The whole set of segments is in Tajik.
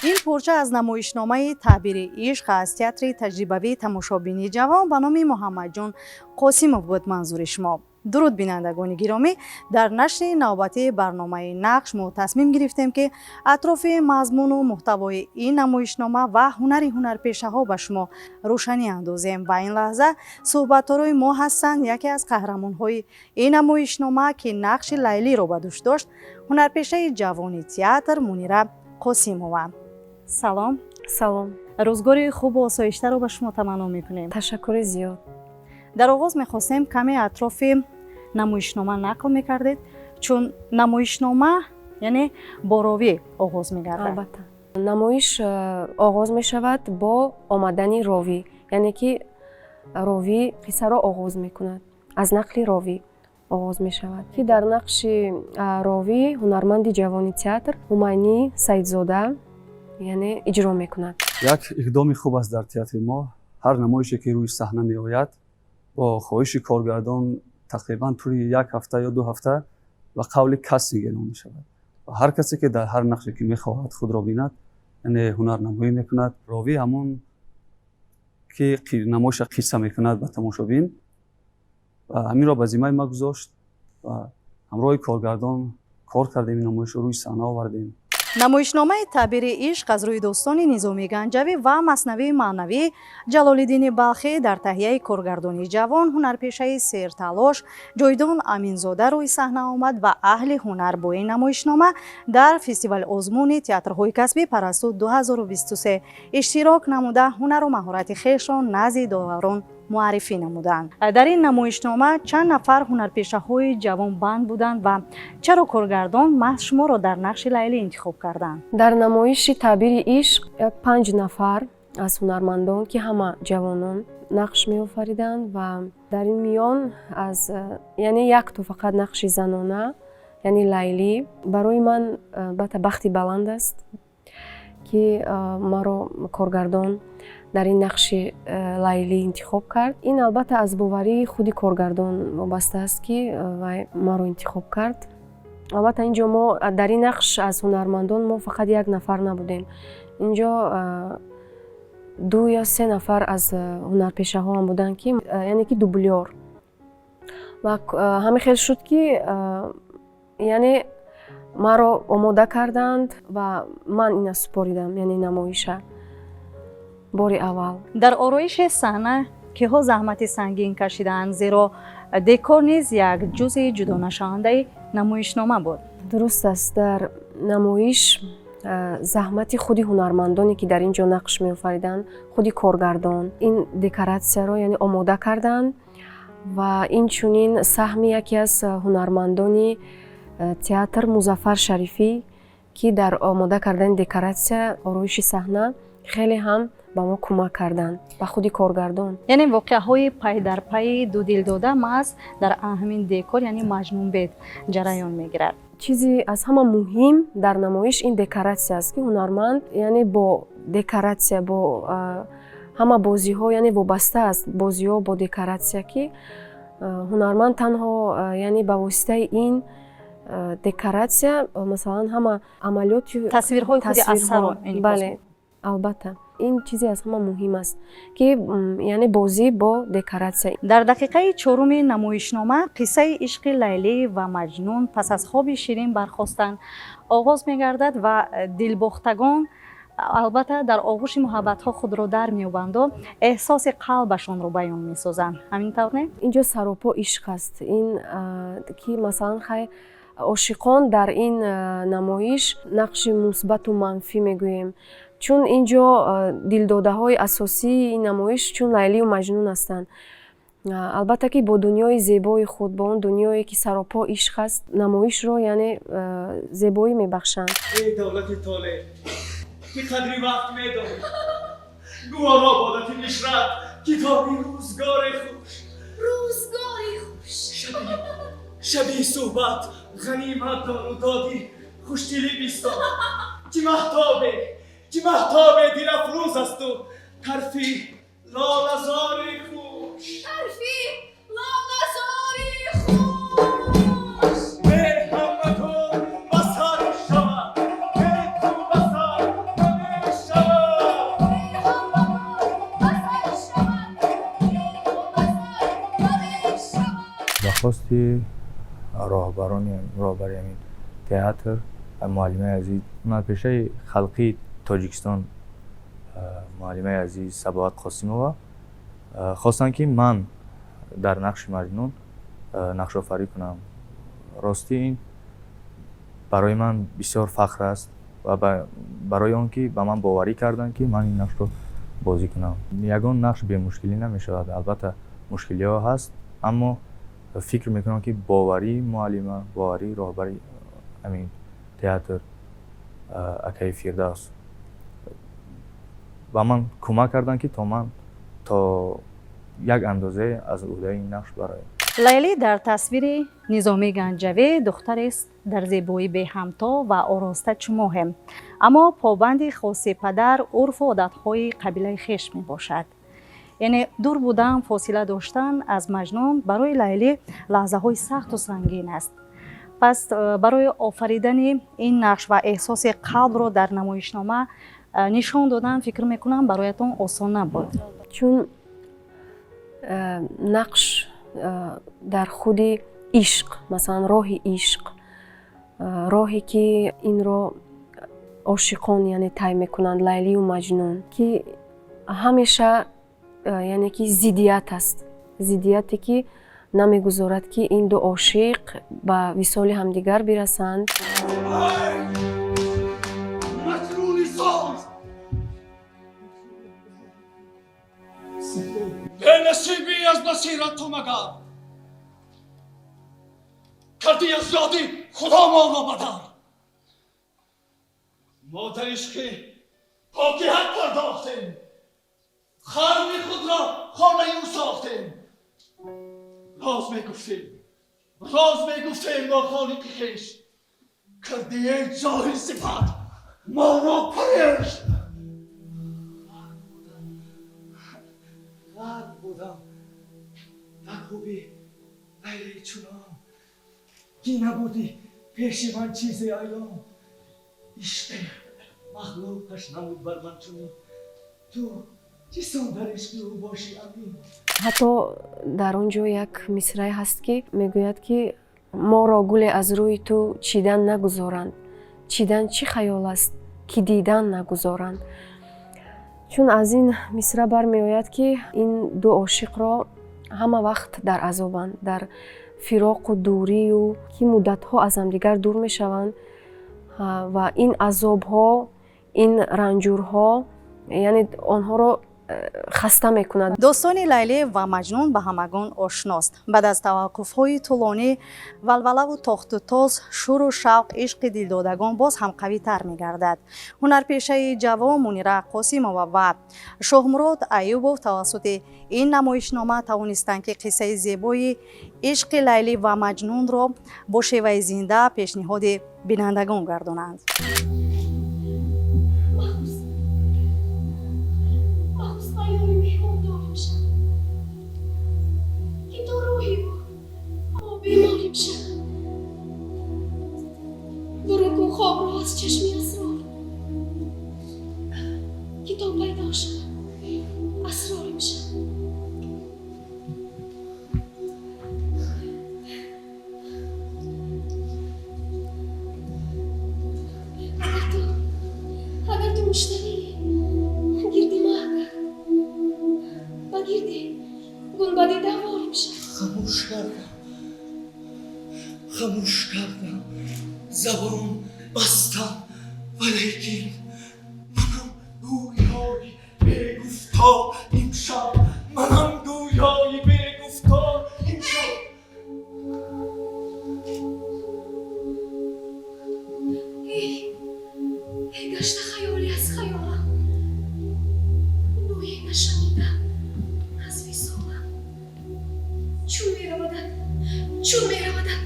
Ин порча аз намоишномаи «Таъбири ишқ» аз театри таҷрибавии тамошобини ҷавон ба номи Муҳаммадҷон Қосимов буд манзури шумо. Дуруд, бинандагони гиромӣ! Дар нашри навбатии барномаи «Нақш» мо тасмим гирифтем, ки атрофи мазмуну муҳтавои ин намоишнома ва ҳунари ҳунарпешаҳо ба шумо рӯшанӣ андозем. Ва ин лаҳза суҳбатдорои мо ҳастанд яке аз қаҳрамонҳои ин намоишнома, ки нақши Лайлиро ба дӯш дошт, ҳунарпешаи ҷавони театр Мунира Қосимова. Салом! Салом. Рӯзгори хубу осоиштаро ба шумо таманно мекунем. Ташаккури зиёд. Дар оғоз мехостем, каме атрофи намоишнома нақл мекардед, чун намоишнома, яъне, бо ровӣ оғоз мегардад. Албатта, намоиш оғоз мешавад бо омадани ровӣ, яъне ки ровӣ қиссаро оғоз мекунад. Аз нақли ровӣ оғоз мешавад, ки дар нақши ровӣ ҳунарманди ҷавони театр Ҳумайнӣ Саидзода, яъне, иҷро мекунад. Як иқдоми хуб аст дар театри мо: ҳар намоише, ки рӯи саҳна меояд, бо хоҳиши коргардон тақрибан тӯли як ҳафта ё 2 ҳафта ба қавли кастинг эълон мешавад ва ҳар касе, ки дар ҳар нақше, ки мехоҳад худро бинад, яъне ҳунарнамоӣ мекунад. Ровӣ ҳамон ки намоиша қисса мекунад ба тамошобин ва ҳаминро ба зиммаи ма гузошт ва ҳамроҳи коргардон кор кардем, ин намоишро рӯи саҳна овардем. Намоишномаи «Таъбири ишқ» аз рӯи достони Низомии Ганҷавӣ ва маснавии маънавии Ҷалолиддини Балхӣ дар таҳияи коргардони ҷавон, ҳунарпешаи серталош Ҷовидон Аминзода рӯи саҳна омад ва аҳли ҳунар бо ин намоишнома дар фестивали озмуни театрҳои касбӣ «Парасту» 2023 иштирок намуда, ҳунару маҳорати хешро назди доварон муаррифӣ намуданд. Дар ин намоишнома чанд нафар ҳунарпешаҳои ҷавон банд буданд ва чаро коргардон маҳз шуморо дар нақши Лайлӣ интихоб карданд? Дар намоиши «Таъбири ишқ» як панҷ нафар аз ҳунармандон, ки ҳама ҷавонон, нақш меофариданд ва дар ин миён аз, яъне, якто фақат нақши занона, яъне Лайлӣ, барои ман албатта бахти баланд аст, ки маро коргардон дар ин нақши Лайлӣ интихоб кард. Ин, албатта, аз боварии худи коргардон вобаста аст, ки вай маро интихоб кард. Албатта, ин ҷо мо дар ин нақш аз ҳунармандон мо фақат як нафар набудем. Ин ҷо ду ё се нафар аз ҳунарпешаҳоам буданд, ки, яъне ки, дублёр. Ва ҳамин хел шуд, ки, яъне, маро омода карданд ва ман ина супоридам, яъне намоиша бори аввал. Дар ороиши саҳна киҳо заҳмати сангин кашидаанд, зеро декор низ як ҷузъи ҷудонашавандаи намоишнома буд? Дуруст аст, дар намоиш заҳмати худи ҳунармандоне, ки дар ин ҷо нақш меофариданд, худи коргардон ин декоратсияро, яъне, омода карданд ва инчунин саҳми яке аз ҳунармандони театр Музаффар Шарифӣ, ки дар омода кардани декоратсия, ороиши саҳна хеле ҳам ба мо кӯмак карданд, ба худи коргардон. Яъне воқеаҳои пайдарпайи ду дилдода маҳз дар ҳамин декор, яъне маҷнунбед, ҷараён мегирад. Чизи аз ҳама муҳим дар намоиш ин декоратсия аст, ки ҳунарманд, яъне, бо декоратсия, бо ҳама бозиҳо, яъне вобаста аст бозиҳо бо декоратсия, ки ҳунарманд танҳо, яъне, ба воситаи ин декоратсия, масалан, ҳама амалиёти тасвирҳои худи асарро. Бале, албатта, ин чизе аз ҳама муҳим аст, ки, яъне, бозӣ бо декоратсия. Дар дақиқаи чоруми намоишнома қиссаи ишқи Лайлӣ ва Маҷнун пас аз хоби ширин бархостан оғоз мегардад ва дилбохтагон, албатта, дар оғӯши муҳаббатҳо худро дар меёбанду эҳсоси қалбашонро баён месозанд. Ҳамин тавр, не? Инҷо саропо ишқ аст. Ин ки, масалан, хай, ошиқон дар ин намоиш нақши мусбату манфӣ мегӯем, чун ин ҷо дилдодаҳои асосии ин намоиш чун Лайлию Маҷнун ҳастанд. Албатта, ки бо дунёи зебои худ, бо он дунёе, ки саропо ишқ аст, намоишро, яъне, зебоӣ мебахшанд. Эй давлати толеъ, ки қадри вақт медонӣ, гуворо бодати Дорӣ рӯзгори хуш, рӯзгори хуш. Шаби суҳбат ғанимат дону додӣ хушдилӣ бистон. Чӣ маҳтобе, чӣ маҳтобе дилафрӯз асту тарфи лолазори хуш. Тарфи лолазори хуш. Меҳамматон ба сар шавад, ту ба сар намешавад. Меҳамматон ба сар шавад, ту ба сар намешавад. Ба хости роҳбари ҳамин театр, муаллимаи азиз, ҳунарпешаи халқии Тоҷикистон, муаллимаи азиз Сабоат Қосимова хостанд, ки ман дар нақши Маҷнун нақшофарӣ кунам. Ростӣ, ин барои ман бисёр фахр аст ва барои он ки ба ман боварӣ карданд, ки ман ин нақшро бозӣ кунам. Ягон нақш бемушкилӣ намешавад, албатта мушкилиҳо ҳаст, аммо фикр мекунам, ки боварии муаллима, боварии роҳбари ҳамин театр, акаи Фирдавс, ба ман кӯмак карданд, ки то ман то як андозае аз уҳдаи ин нақш бароям. Лайлӣ дар тасвири Низомӣ Ганҷавӣ духтарест дар зебоӣ беҳамто ва ороста чу моҳем, аммо побанди хоси падар, урфу одатҳои қабилаи хеш мебошад. Яъне дур будан, фосила доштан аз Маҷнун барои Лайлӣ лаҳзаҳои сахту сангин аст. Пас барои офаридани ин нақш ва эҳсоси қалбро дар намоишнома нишон додан, фикр мекунам, бароятон осон набуд. Чун нақш дар худи ишқ, масалан, роҳи ишқ, роҳе ки инро ошиқон, яъне, тай мекунанд, Лайлию Маҷнун, ки ҳамеша, яъне ки зиддият аст, зиддияте ки намегузорад, ки ин ду ошиқ ба висоли ҳамдигар бирасанд. Маҷнуни соз, бенасибӣ аз басират ту магар кардӣ аз ёди Худо моро бадар. Мо дар ишқи поки ҳақ пардохтем, харми худро хонаи ӯ сохтем. Роз мегуфтем, роз мегуфтем бо холиқи хеш, кардӣ эй ҷоҳил сифат моро пареш. Ғарқ будам дар хуби Лайли, чунон ки набудӣ пеши ман чизе аён. Ишқи махлуқаш намуд бар ман чунин, ту чисон дар ишқи ӯ бошӣ амин. Ҳатто дар он ҷо як мисрае ҳаст, ки мегӯяд, ки моро гуле аз рӯи ту чидан нагузоранд, чидан чӣ хаёл аст, ки дидан нагузоранд. Чун аз ин мисра бармеояд, ки ин ду ошиқро ҳама вақт дар азобанд, дар фироқу дурию ки муддатҳо аз ҳамдигар дур мешаванд, ва ин азобҳо, ин ранҷурҳо, яъне, онҳоро хаста мекунад. Достони Лайлӣ ва Маҷнун ба ҳамагон ошност. Баъд аз таваққуфҳои тӯлонӣ, валвалаву тохту-тоз, шӯру шавқ, ишқи дилдодагон боз ҳам қавитар мегардад. Ҳунарпешаи ҷавон Мунира Қосимова ва Шоҳмурод Аюбов тавассути ин намоишнома тавонистанд, ки қиссаи зебои ишқи Лайлӣ ва Маҷнунро бо шеваи зинда пешниҳоди бинандагон гардонанд. Махус, махус баёни меҳмон дорим шаб, ки то рӯҳи ӯ мо беморим шаб. Бурун кун хобро аз чашми асрор, ки то пайдо шавад асрорим шаб. Агар ту муштарӣ, гирди маҳ гард, ба гирди гунбади даворим шаб. Хомӯш кардам, хомӯш кардам, забон бастам, валекин манам гӯёи бегуфтор имшаб, манам гӯёи бегуфтор имшаб. Эй, эй, гашта хаёле аз хаёлам, бӯе нашанида аз Чун меравадат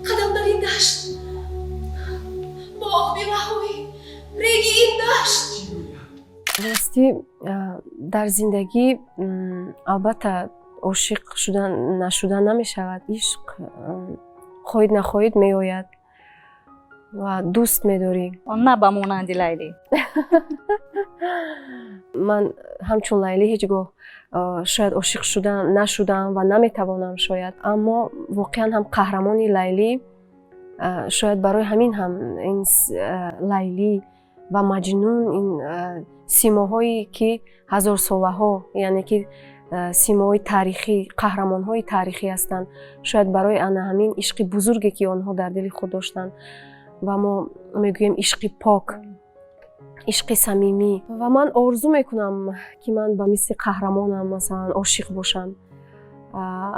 қадам дар ин дашт, бо оби раҳоӣ реги ин дашт. Ростӣ, дар зиндагӣ албатта ошиқ шудан нашудан намешавад. Ишқ хоҳид нахоҳид меояд ва дӯст медорӣ. На ба монанди Лайлӣ. Ман ҳамчун Лайлӣ ҳеҷ гоҳ шояд ошиқ шудан нашудам ва наметавонам шояд, аммо воқеан ҳам қаҳрамони Лайлӣ, шояд барои ҳамин ҳам ин Лайлӣ ва Маҷнун, ин симоҳое ки ҳазорсолаҳо, яъне ки симоҳои таърихӣ, қаҳрамонҳои таърихӣ ҳастанд, шояд барои ана ҳамин ишқи бузурге ки онҳо дар дили худ доштанд ва мо мегӯем ишқи пок, ишқи самимӣ. Ва ман орзу мекунам, ки ман ба мисли қаҳрамонам, масалан, ошиқ бошам.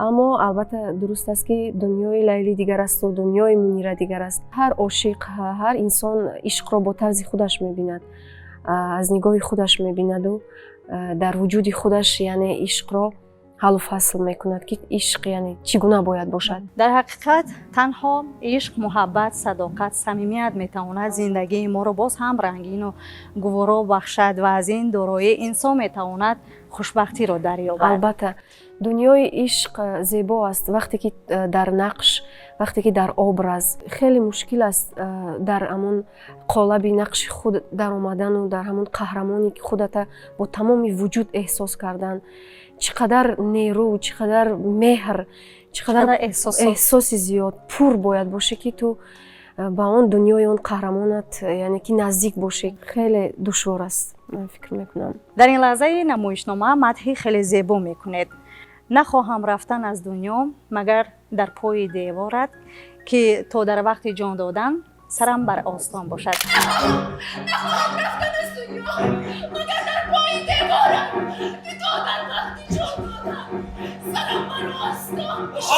Аммо албатта дуруст аст, ки дунёи Лайлӣ дигар асту дунёи Мунира дигар аст. Ҳар ошиқ, ҳар инсон ишқро бо тарзи худаш мебинад, аз нигоҳи худаш мебинаду дар вуҷуди худаш, яъне ишқро ҳаллу фасл мекунад, ки ишқ яъне чӣ гуна бояд бошад. Дар ҳақиқат, танҳо ишқ, муҳаббат, садоқат, самимият метавонад зиндагии моро боз ҳам рангину гуворо бахшад ва аз ин дороӣ инсон метавонад хушбахтиро дарёбад. Албатта, дунёи ишқ зебо аст, вақте ки дар нақш, вақте ки дар образ. Хеле мушкил аст дар ҳамон қолаби нақши худ даромадану дар ҳамон қаҳрамоне ки худата бо тамоми вуҷуд эҳсос кардан. Чӣ қадар нерӯ, чӣ қадар меҳр, чӣ қадар эҳсоси зиёд пур бояд бошӣ, ки ту ба он дунёи он қаҳрамонат, яъне ки наздик бошӣ. Хеле душвор аст, ман фикр мекунам. Дар ин лаҳзаи намоишнома мадҳи хеле зебо мекунед: нахоҳам рафтан аз дунё, магар дар пои деворат, ки то дар вақти ҷон додан сарам бар остон бошад. Нахоҳам рафтан аз дунё, магар дар пои деворат, ки то дар вақти ҷон додан сарам бар остон бошад.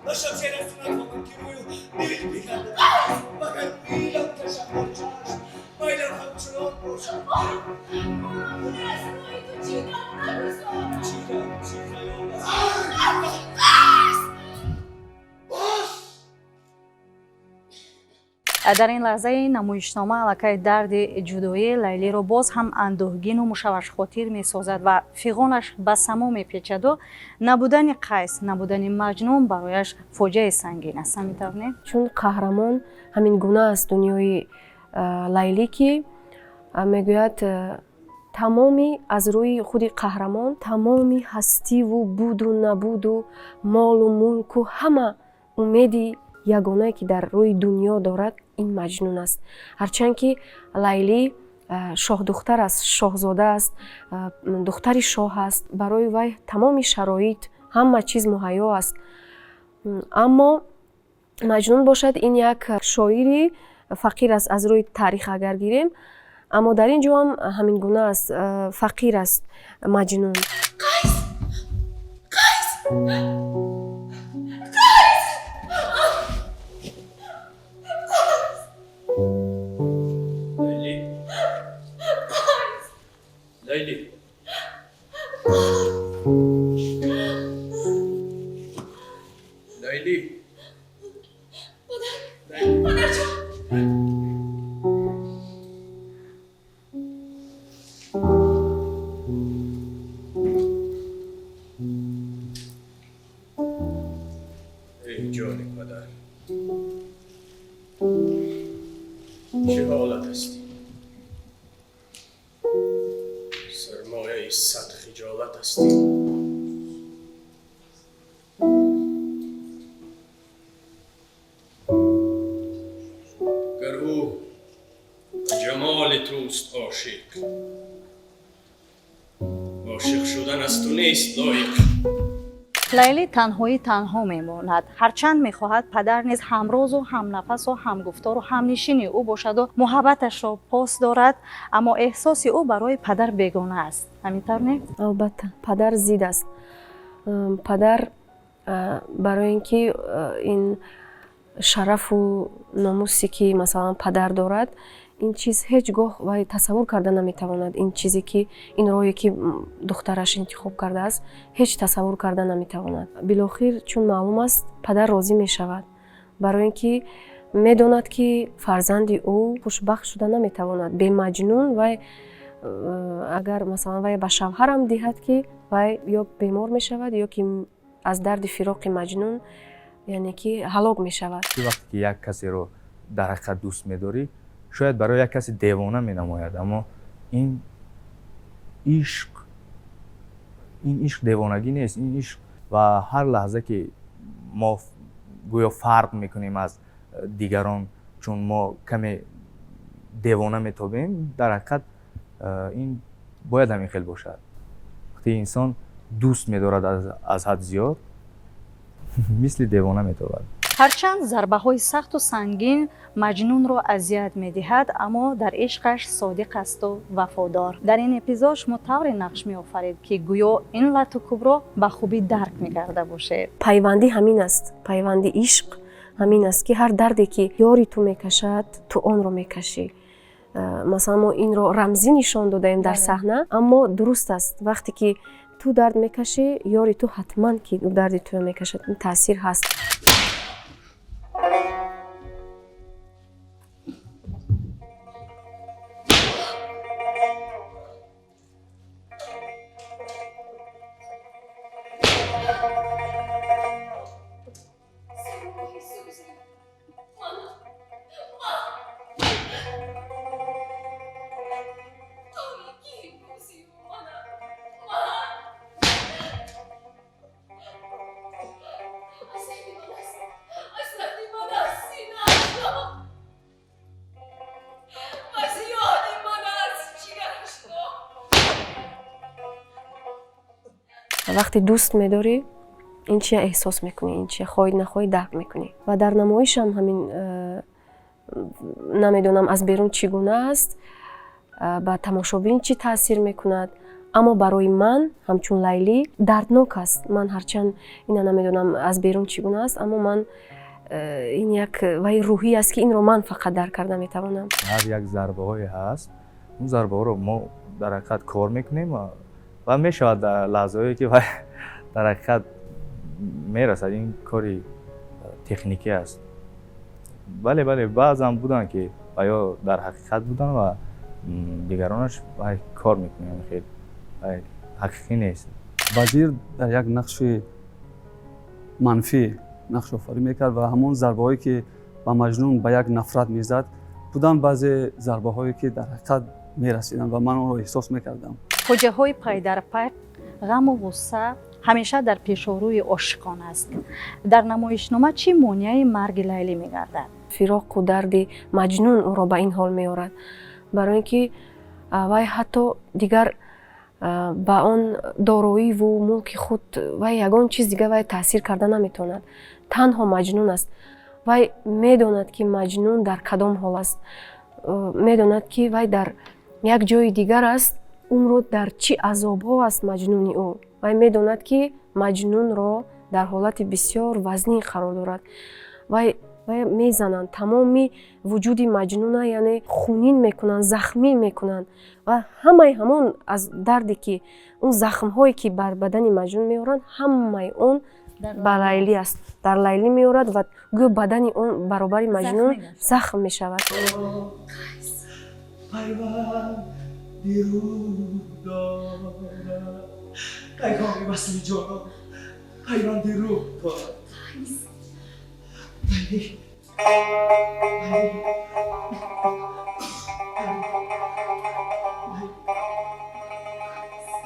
Ба шамшер аз ту натавонам, ки рӯю дил бигардад, магар милам кашам бар чашм, майлам ҳамчунон бошад. Гуне аз рӯи ту чидам нагузорам. Чидам, чӣ хаёл аст. Дар ин лаҳзаи намоишнома аллакай дарди ҷудоӣ Лайлиро боз ҳам андӯҳгину мушаввашхотир месозад ва фиғонаш ба само мепечаду набудани Қайс, набудани Маҷнун барояш фоҷиаи сангин аст. Ҳамин тавр не? Чун қаҳрамон ҳамин гуна аст, дунёи Лайлӣ, ки мегӯяд, тамоми аз рӯи худи қаҳрамон тамоми ҳастиву буду набуду молу мулку ҳама умеди ягонае ки дар рӯи дунё дорад, ин Маҷнун аст. Ҳарчанд ки Лайлӣ шоҳдухтар аст, шоҳзода аст, духтари шоҳ аст, барои вай тамоми шароит, ҳама чиз муҳайё аст, аммо Маҷнун бошад, ин як шоири фақир аст, аз рӯи таърих агар гирем. Аммо дар ин ҷо ҳам ҳамин гуна аст, фақир аст Маҷнун. Қайс, Қайс, Қайс! Лайли. Лайли. Лайли. Падарҷон! Эй ҷони падар, чӣ ҳолат ҳастӣ? Сармояи сад хиҷолат ҳастӣ. Гар ӯ ба ҷамоли туст ошиқ, ошиқ шудан аз ту нест лоиқ. Лайлӣ танҳоӣ танҳо мемонад. Ҳарчанд мехоҳад падар низ ҳамрозу ҳамнафасу ҳамгуфтору ҳамнишини ӯ бошаду муҳаббаташро пос дорад, аммо эҳсоси ӯ барои падар бегона аст. Ҳамин тавр не? Албатта, падар зид аст. Падар барои ин ки ин шарафу номусе ки, масалан, падар дорад, Ин чиз ҳеҷ гоҳ вай тасаввур карда наметавонад. Ин чизе ки ин роҳе ки духтараш интихоб кардааст, ҳеҷ тасаввур карда наметавонад. Билохир, чун маълум аст, падар розӣ мешавад, барои ин ки медонад, ки фарзанди ӯ хушбахт шуда наметавонад бемаҷнун. Вай агар, масалан, вай ба шавҳарам диҳад, ки вай ё бемор мешавад, ё ки аз дарди фироқи Маҷнун, яъне ки ҳалок мешавад. Вақте ки як касеро дар ҳақиқат дӯст медорӣ, шояд барои як каси девона менамояд, аммо ин ишқ девонагӣ нест. Ин ишқ ва ҳар лаҳза ки мо гӯё фарқ мекунем аз дигарон, чун мо каме девона метобем, дар ҳақиқат ин бояд ҳамин хел бошад. Вақте инсон дӯст медорад аз ҳад зиёд, мисли девона метобад. Ҳарчанд зарбаҳои сахту сангин Маҷнунро азият медиҳад, аммо дар ишқаш содиқ асту вафодор. Дар ин эпизод шумо тавре нақш меофаред, ки гӯё ин лату кӯбро ба хубӣ дарк мекарда бошед. Пайвандӣ ҳамин аст, пайванди ишқ ҳамин аст, ки ҳар дарде ки ёри ту мекашад, ту онро мекашӣ. Масалан, мо инро рамзӣ нишон додаем дар саҳна, аммо дуруст аст: вақте ки ту дард мекашӣ, ёри ту ҳатман ки дарди туро мекашад. Ин таъсир ҳаст. Вақте дӯст медорӣ, ин чия эҳсос мекунӣ, ин чия хоҳӣ нахоҳӣ дарк мекунӣ. Ва дар намоишам ҳамин намедонам, аз берун чӣ гуна аст, ба тамошобин чӣ таъсир мекунад, аммо барои ман ҳамчун Лайлӣ дарднок аст. Ман ҳарчанд ина намедонам, аз берун чӣ гуна аст, аммо ман ин як вай рӯҳӣ аст, ки инро ман фақат дарк карда метавонам. Ҳар як зарбаҳое ҳаст, он зарбаҳоро мо дар ҳақиқат кор мекунем ва мешавад дар лаҳзаҳое ки вай дар ҳақиқат мерасад. Ин кори техникӣ аст. Бале, баъзан буданд, ки ва ё дар ҳақиқат буданд ва дигаронаш вай кор мекунем, хел вай ҳақиқӣ нест. Вазир дар як нақши манфӣ нақшофарӣ мекард ва ҳамон зарбаҳое ки ба Маҷнун ба як нафрат мезад, буданд баъзе зарбаҳое, ки дар ҳақиқат мерасиданд ва ман онро эҳсос мекардам. Фоҷиаҳои пайдарпай, ғаму ғусса ҳамеша дар пешорӯи ошиқон аст. Дар намоишнома чӣ монеаи марги Лайлӣ мегардад? Фироқу дарди Маҷнун ӯро ба ин ҳол меорад, барои ин ки вай ҳатто дигар ба он дороиву мулки худ, вай ягон чиз дигар вай таъсир карда наметавонад. Танҳо Маҷнун аст. Вай медонад, ки Маҷнун дар кадом ҳол аст, медонад, ки вай дар як ҷои дигар аст, умро дар чӣ азобҳо аст Маҷнуни ӯ. Вай медонад, ки Маҷнунро дар ҳолати бисёр вазнин қарор дорад. Вай мезананд, тамоми вуҷуди Маҷнуна, яъне хунин мекунанд, захмӣ мекунанд ва ҳамаи ҳамон аз дарде ки он захмҳое ки бар бадани Маҷнун меоранд, ҳамаи он ба Лайлӣ аст, дар Лайлӣ меорад ва гӯё бадани он баробари Маҷнун захм мешавад. Пайванди рӯҳ дорад, пайғоми васли ҷонон пайванди рӯҳ дорад. Лайли, Лайли, Лайли,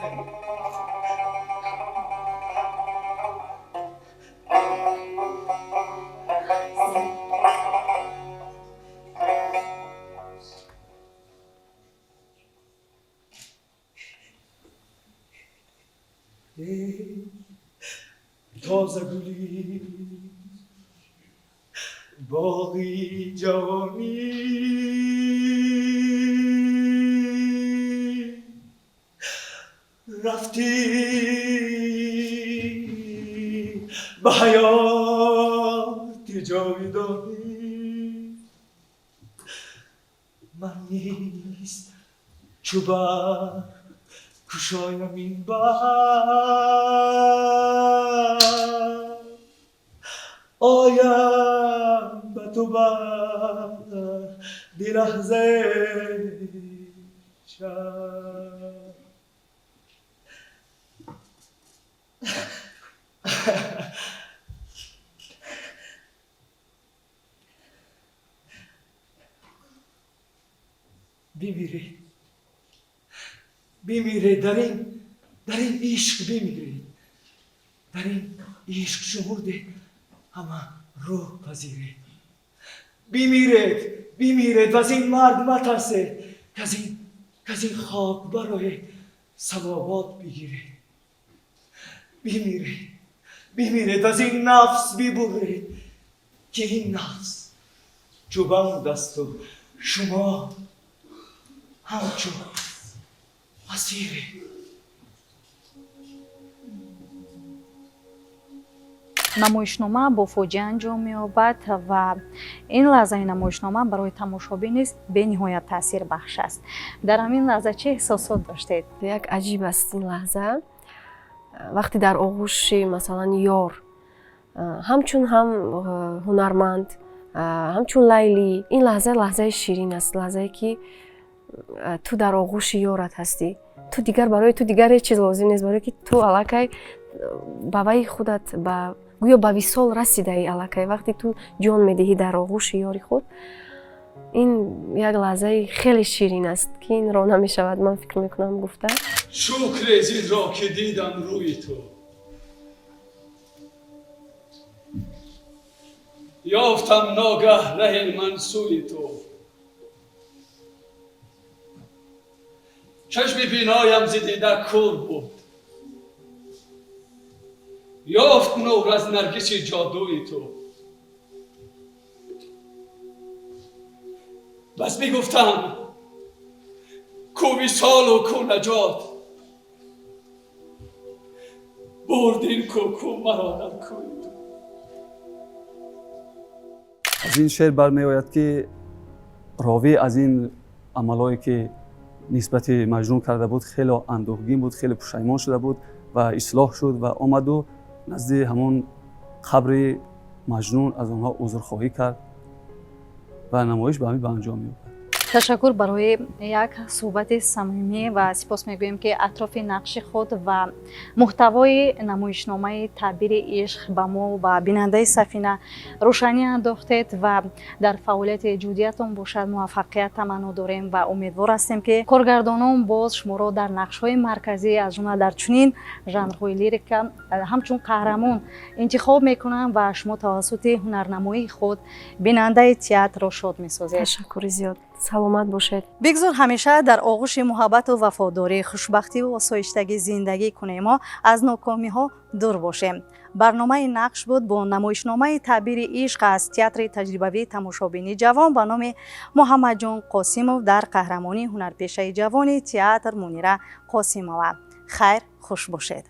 Лайли. Эй тозагули боғи ҷавонӣ, рафтӣ ба ҳаёти ҷовидонӣ, ман Чу бар кушоям ин бар, оям ба ту баъди лаҳзаи чанд. Бимиред, бимиред, дар ин ишқ бимиред, дар ин ишқ шумурде ҳама рӯҳ пазиред. Бимиред, бимиред, ваз ин марг матарсед, каз ин хок бароед салавот бигиред. Бимиред, бимиред, ваз ин нафс бибуред, ки ин нафс чу банд асту шумо ҳамчун асиред. Намоишнома бо фоҷиа анҷом меёбад ва ин лаҳзаи намоишнома барои тамошобин низ бениҳоят таъсирбахш аст. Дар ҳамин лаҳза чӣ эҳсосот доштед? Як аҷиб аст ин лаҳза, вақте дар оғӯши масалан ёр, ҳамчун ҳам ҳунарманд, ҳамчун Лайлӣ, ин лаҳза лаҳзаи ширин аст, лаҳзае ки ту дар оғӯши ёрат ҳастӣ, ту дигар барои ту дигар ҳеҷ чиз лозим нест, барое ки ту аллакай ба вай худат гӯё ба висол расидаӣ, аллакай вақте ту ҷон медиҳӣ дар оғӯши ёри худ. Ин як лаҳзаи хеле ширин аст, ки инро намешавад ман фикр мекунам гуфта. Шукр зинро ки дидам рӯи ту, ёфтам ногаҳ раҳи ман сӯи ту. Чашми биноям зи дида кур буд, ёфт нур аз наргиси ҷодуи ту. Бас мегуфтам ку висолу ку наҷот, бурд ин ку ку маро дар кӯи ту. Аз ин шеър бармеояд, ки ровӣ аз ин амалҳое ки нисбати Маҷнун карда буд хеле андӯҳгин буд, хеле пушаймон шуда буд ва ислоҳ шуд ва омаду назди ҳамон қабри Маҷнун аз онҳо узрхоҳӣ кард ва намоиш ба ҳамин ба анҷом меёбад. Ташаккур барои як суҳбати самимӣ ва сипос мегӯем, ки атрофи нақши худ ва муҳтавои намоишномаи таъбири ишқ ба мо ва бинандаи сафина рӯшанӣ андохтед ва дар фаъолияти эҷодиятон бошад муваффақият таманно дорем ва умедвор ҳастем, ки коргардонон боз шуморо дар нақшҳои марказӣ, аз ҷумла дар чунин жанрҳои лирика ҳамчун қаҳрамон интихоб мекунанд ва шумо тавассути ҳунарнамоии худ бинандаи театрро шод месозед. Ташаккури зиёд, саломат бошед. Бигзор ҳамеша дар оғӯши муҳаббату вафодорӣ, хушбахтиву осоиштагӣ зиндагӣ кунемо, аз нокомиҳо дур бошем. Барномаи нақш буд бо намоишномаи таъбири ишқ аз театри таҷрибавии тамошобини ҷавон ба номи Муҳаммадҷон Қосимов дар қаҳрамонии ҳунарпешаи ҷавони театр Мунира Қосимова. Хайр, хуш бошед.